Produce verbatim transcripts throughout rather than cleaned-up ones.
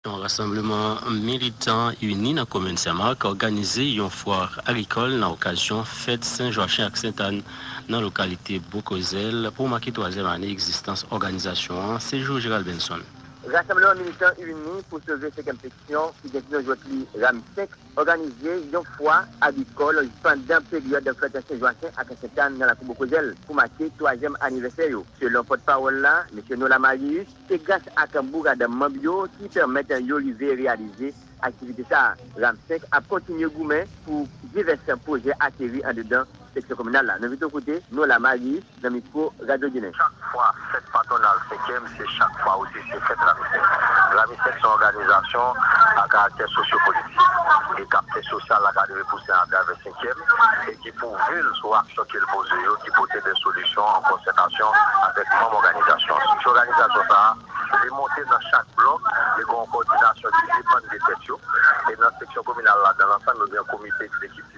Yon rasanbleman militan ini nan komin Senmak òganize yon fwa agrikòl nan okazyon fèt Sen Jwachen ak Sentàn nan lokalite Bokozèl pou make twazyèm ane egzistans òganizasyon an, Sejou Gérald Benson. Rasanbleman militan ini pou sove senkyèm seksyon ki gen ti non jwèt li Rami senk òganize yon fwa agrikòl pandan peryòd fèt Sen Jwachen ak Sentàn nan lakou Bokozèl pou make twazyèm anivèsè yo. Selon pòtpawòl la, mesye Nola Marius, se gras ak bourad manm yo ki pèmèt yo rive reyalize aktivite sa a. Rami senk ap kontinye goumen pou divès pwojè ateri andedan seksyon kominal la. Nou envite w koute Nola Marius nan mikwo Radyo Ginen. Chak fwa fèt patwonal senkyèm, se chak fwa osi se fèt Rami senk. Rami senk se yon òganizasyon a karaktè sosyopolitik e k ap fè sosyal la ka dwe repousen atravè senkyèm e ki pwouve l sou aksyon ke l poze yo ki pote de solisyon an konsètasyon avèk manm òganizasyon an. Estrikti òganizasyon sa a, li monte nan chak blòk, li gen yon kòdinasyon ki depann de tèt yo. E nan seksyon kominal la, nan lansanm, nou gen yon komite egzekitif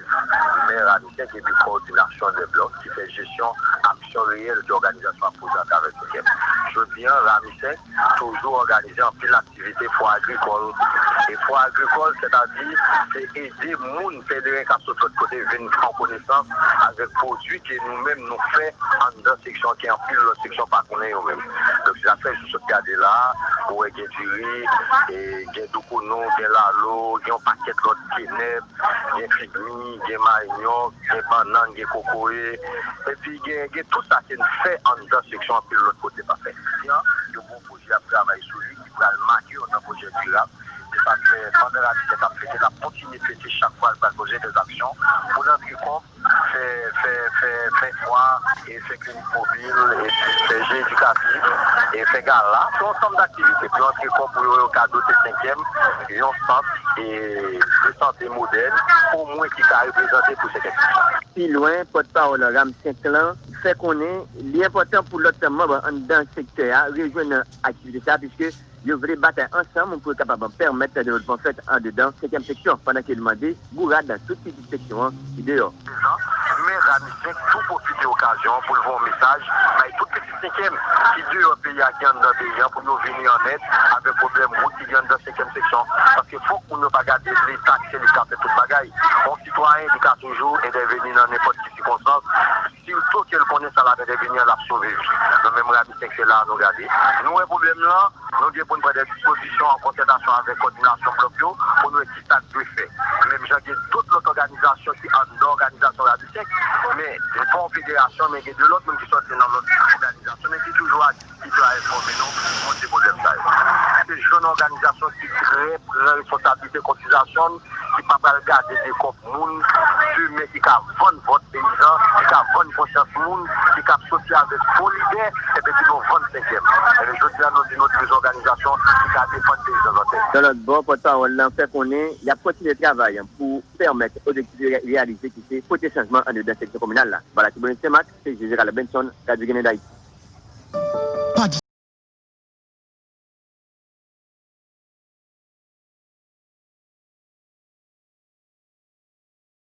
mè Rami senk epi kòdinasyon de blòk ki fè jesyon aksyon reyèl ke òganizasyon ap poze atravè senkyèm. Jodi a, Rami senk toujou òganize anpil aktivite fwa agrikòl. E fwa agrikòl, sètadi, se ede moun pèleren k ap sot lòt kote vin pran konesans avèk pwodui ke nou menm nou fè anndan seksyon ke anpil lòt seksyon pa konnen yo menm. Donk, se sa k fè, si w sot gade la, ou wè gen diri, e gen doukounou, gen lalo, gen yon pakèt lòt kenèp, gen figmi, gen manyòk, gen bannann, gen kokoye. Epi gen, gen tout sa ke n fè anndan seksyon anpil lòt kote pa fè. Yo gen yon pwojè y ap travay sou li ki pral make yo nan pwojè dirab. Se sa k fè, pandan Rami senk ap fete, l ap kontinye fete chak fwa l pral poze dèzaksyon pou l antre kòb, fè, fè, fè, fè fwa, e fè klinik mobil, epi fè je edikatif, e fè gala. Se yon ansanm aktivite pou yo antre kòb pou yo, yo ka dote senkyèm yon sant, e, de sante modèn, omwen ki ka reprezante pou senkyèm. Pi lwen, pòtpawòl Rami senk lan fè konnen li enpòtan pou lòt manm anndan sektè a rejwenn aktivite sa a, piske yo vle batay ansanm pou yo kapab pèmèt devlopman fèt andedan senkyèm seksyon, pandan ke l mande bourad tout pitit seksyon an ki deyò. Men Rami senk tou pwofite okazyon an pou l voye yon mesaj bay tout pitit senkyèm ki deyò peyi a, ki anndan peyi a, pou yo vini an èd avèk pwoblèm wout ki gen anndan senkyèm seksyon. Paske fòk moun yo pa gade Leta ke se li k ka fè tout bagay. Yon sitwayen, li ka toujou entèveni nan nenpòt ki sikonstans. Si l toke, l konnen sa l ap entèveni an, l ap sove vi. Nou menm Rami senk, se la a nou gade. Nou wè pwoblèm lan, nou gen pou n pran de dispozisyon an konsètasyon avèk kòdinasyon blòk yo pou n wè ki sa k dwe fè. Menm jan gen tout lòt òganizasyon ki anndan òganizasyon Rami senk, men li pa yon federasyon, men gen de lòt moun ki sòti nan lòt òganizasyon, men ki toujou aktif, ki toujou ap enfòme nou, montre pwoblèm sa yo. Se jwenn òganizasyon ki trè pran responsablite kotizasyon l, ki pa pral gade de kòb moun, de men ki ka vann vòt peyizan, ki ka vann konsyans moun, ki ka soti avèk bon lide, epi ki nou vann senkyèm. Ebyen, jodi a, nou di nou dwe yon òganizasyon ki ka defann peyizan Grandans. Yon lòt bò, pòtpawòl lan fè konnen y ap kontinye travay pou pèmèt objektif yo reyalize, ki se pote chanjman andedan seksyon kominal la. Bala Tibonit Senmak, se Jezi Kalè Benson, Radyo Ginen Dayiti.